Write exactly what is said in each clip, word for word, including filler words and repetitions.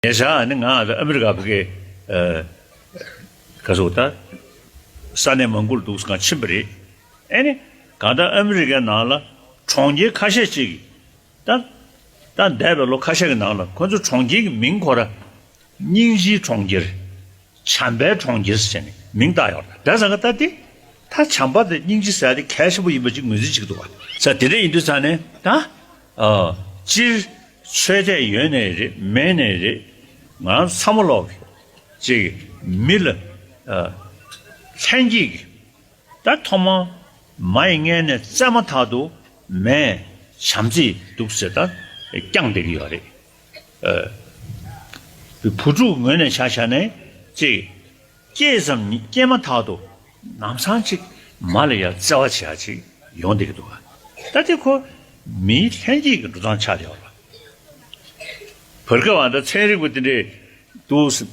ཉེ་ཆར་ནི་ང་ཨ་མི་རི་ཀ་ཕ་གི་ཨ་ག་ཟེར་ད་ས་གནས་མང་པོར་འདུག་སེ་ང་ཕྱིན་པ་རེད། ཨེ་ནི་གང་ལྟར་ཨ་མི་རི་ཀའི་ནང་ལ་གྲོང་ཁྱེར་ཁ་ཤས་ཅིག་གིས་ད་ད་འདས་པའི་ལོ་ཁ་ཤས་ཀྱི་ནང་ལ་ཁོ་ཚོ་གྲོང་ཁྱེར་གྱི་མིང་ཁོ་ར་སྙིང་རྗེའི་གྲོང་ཁྱེར། བྱམས་པའི་གྲོང་ཁྱེར་ཟེར་ནས་མིང་བཏགས་ཡོད་རེད། ད་ཟེར་ག་ད་དེ་ད་བྱམས་པ་དང་སྙིང་རྗེ་ཟེར་ཡ་དེ་གལ་ཆེན་པོ་ཡིན་པ་ཅིག་ངོས་འཛིན་བྱེད་ཀྱི་འདུག་བ། ས་དེ་འདྲ་ཡིན་དུས་ཙང་ནས་ད་ཨ་སྤྱིར་ཆོས་དད་ཡོད་ནའི་རེད་མེད་ནའི་རེད། ང་རང་ཚང་མ་ལོག་གི་ཅིག་མི་ལ་ཨ་ལྷན་སྐྱེས་ཀྱི་ད་ཐོག་མ་མ་ཡི་མངལ་ནས་བཙས་མ་ཐག་ཏུ་མས་བྱམས་བརྩེས་འདུག་ཟེར་ད་བསྐྱངས་བསྡད་ཀྱི་ཡོད་རེད། ཨ་བུ་ཕྲུག་ངོས་ནས་ཆ་བཞག་ནས་ཅིག་སྐྱེས་ཙམ་ཉིད་སྐྱེས་མ་ཐག་ཏུ་ལམ་སང་ཅིག་མ་ལ་ཡ་བརྩེ་བ་བྱེད་ཡ་ཅིག་ཡོང་བསྡད་ཀྱི་འདུག་ག་ད་དེ་ཁོ་མིའི་ལྷན་སྐྱེས་ཀྱི་འགྲོ་སྟངས་ཆགས་བསྡད་ཡོད་རེད། བར་སྐབས་ཨ་ད་ཚན་རིག་པ་དེ་འདྲས་འདུག་ཟེར།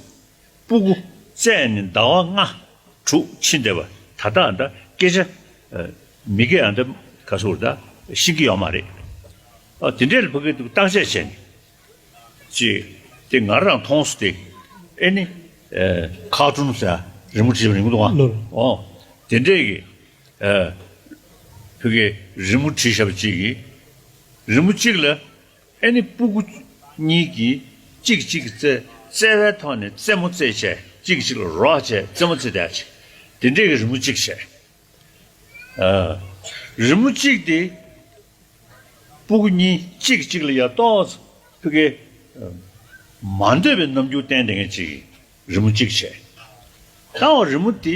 སྤུ་གུ་བཙས་ནས་ཟླ་བ་ལྔ་དྲུག་ཕྱིན་བསྡད་པ་ད་ལྟ་ཨ་ད་སྐད་ཆ་ཨ་མི་སྐད་ཨ་ད་ག་ཟེར་ད་ཤེས་ཀྱི་ཡོད་མ་རེད། ཨ་དེ་འདྲས་ལ་ཕ་གི་འདུག་བརྟག་དཔྱད་བྱས་ནས་ཅིག་དེ་ང་རང་མཐོང་སོང་སྟེ་ཨེ་ནི་ཨ་ཁ་ཀྲུན་ཟེར་རི་མོ་བྲིས་པ་རིང་པོ་འདུག་ཨ། ལོ་ལོ། ཨོ་དེ་འདྲས་ཀྱི་ཨ་ཕ་གི་རི་མོ་བྲིས་བཞག་པ་ཅིག་གིས་རི་མོ་གཅིག་ལ། ཨེ་ནི་སྤུ་གུ་གཉིས་ཀྱིས་གཅིག་གཅིག་གི་རྩེ་རྩེ་བའི་ཐོག་ནས་རྩེད་མོ་རྩེད་བྱས་གཅིག་གཅིག་ལ་རོགས་བྱས་རྩེད་མོ་རྩེད་བསྡད་བྱས་དེ་འདྲས་ཀྱི་རི་མོ་གཅིག་བྱས། ཨ། རི་མོ་གཅིག་དེ་སྤུ་གུ་གཉིས་གཅིག་གཅིག་ལ་ཡ་ཏོག་ཙམ་ཕ་གི་མ་འདོད་པའི་རྣམ་འགྱུར་བསྟན་བསྡད་མཁན་གཅིག་གི་རི་མོ་གཅིག་བྱས། ད་འོ་རི་མོ་དེ་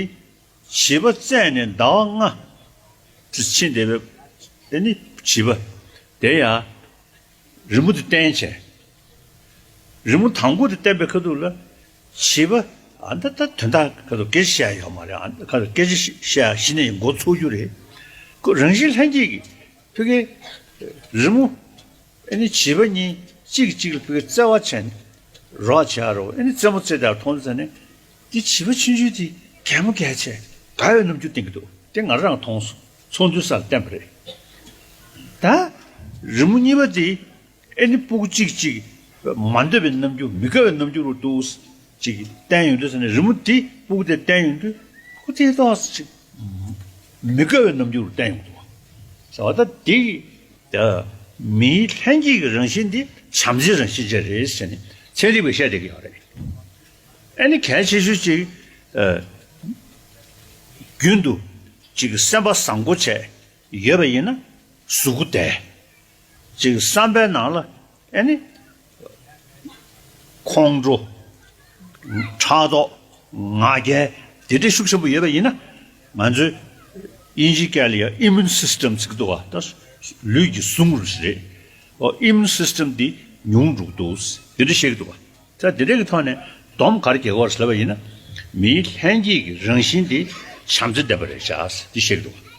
བྱིས་པ་བཙས་ནས་ཟླ་བ་ལྔ་ཕྱིན་བསྡད་པའི་ཨེ་ནི་བྱིས་པ་དེ་ཡ། རི་མོ་དེ་བསྟན་བྱས། རི་མོ་དང་པོ་དེ་བསྟན་པའི་ཁ་ཐུག་ལ་བྱིས་པ་ཨ་ད་ད་དོན་དག་ཁ་ཐུག་སྐད་ཆ་བཤད་ཡ་ཡོད་མ་རེད། ཨ་ད་ཁ་ཐུག་སྐད་ཆ་བཤད་ཡ་གཞི་ནས་མགོ་ཚོས་རྒྱུ་རེད། ཁོ་རང་བཞིན་ལྷན་སྐྱེས་ཀྱི་ཕ་གིའི་རི་མོ་ཨེ་ནི་བྱིས་པ་གཉིས་གཅིག་གིས་གཅིག་ལ་ཕ་གིའི་བརྩེ་བ་བྱས་ནས་རོགས་བྱས་རོགས་ཨེ་ནི་རྩེད་མོ་རྩེ་དེ་མཐོང་ཙང་ནས་དེ་བྱིས་པ་ཆུང་ཆུང་དེ་གད་མོ་བགད་བྱས་དགའ་བའི་རྣམ་འགྱུར་བསྟན་གྱི་འདུག་དེ་ང་རང་མཐོང་སོང་། ཚོགས་འདུའི་སར་བསྟན་པ་རེད། ད་རི་མོ་གཉིས་པ་དེ། ཨེ་ནི་སྤུ་གུ་གཅིག་གཅིག་མ་འདོད་པའི་རྣམ་འགྱུར་མི་དགའ་བའི་རྣམ་འགྱུར་རུ་འདུག་ཅིག་བསྟན་ཡོང་དུས་ཟེར་ནས་རི་མོ་དེ་སྤུ་གུ་དེ་བསྟན་ཡོང་དུས་སྤུ་གུ་དེ་ཏོག་ཙམ་ཅིག་མི་དགའ་བའི་རྣམ་འགྱུར་རུ་བསྟན་ཡོང་འདུག་ཟེར་བ་ད་དེ་ཡི་ད་མིའི་ལྷན་སྐྱེས་ཀྱི་རང་བཞིན་འདི་བྱམས་བརྩེའི་རང་བཞིན་ཅིག་རེད་ཟེར་ནས་ཚན་རིག་པས་བཤད་བསྡད་ཀྱི་ཡོད་རེད། ཨེ་ནི་གལ་ཆེ་ཤོས་ཅིག་ཨ་རྒྱུན་དུ་ཅིག་སེམས་པ་བཟང་པོ་བྱས་ཡོད་པ་ཡིན་ན་གཟུགས་པོ་བདེ། ཅིག་བསམ་པའི་ནང་ལ་ཨེ་ནི་ཁོང་ཁྲོ། ཕྲག་དོག་ང་རྒྱལ་དེ་འདྲ་ཤུགས་ཆེན་པོ་ཡོད་པ་ཡིན་ན་ང་ཚོའི་དབྱིན་ཇིའི་སྐད་ལ་ཡང་immune system ཟེར་གྱི་འདུག་བ། ད་ལུས་ཀྱི་ཟུངས་རེད། ཨོ་immune system འདི་ཉུང་འགྲོ་གི་འདུག་དེ་འདྲ་བཤད་ཀྱི་འདུག་བ། ད་དེ་འདྲ་གི་ཐོག་ནས་སྡོམ་ག་རེ་རྒྱག་དགོས་རེད་ལབ་པ་ཡིན་ན་མིའི་ལྷན་སྐྱེས་ཀྱི་རང་བཞིན་འདི་བྱམས་བརྩེ་ལྡན་པ་རེད་བཞག་འདི་བཤད་ཀྱི་འདུག་བ།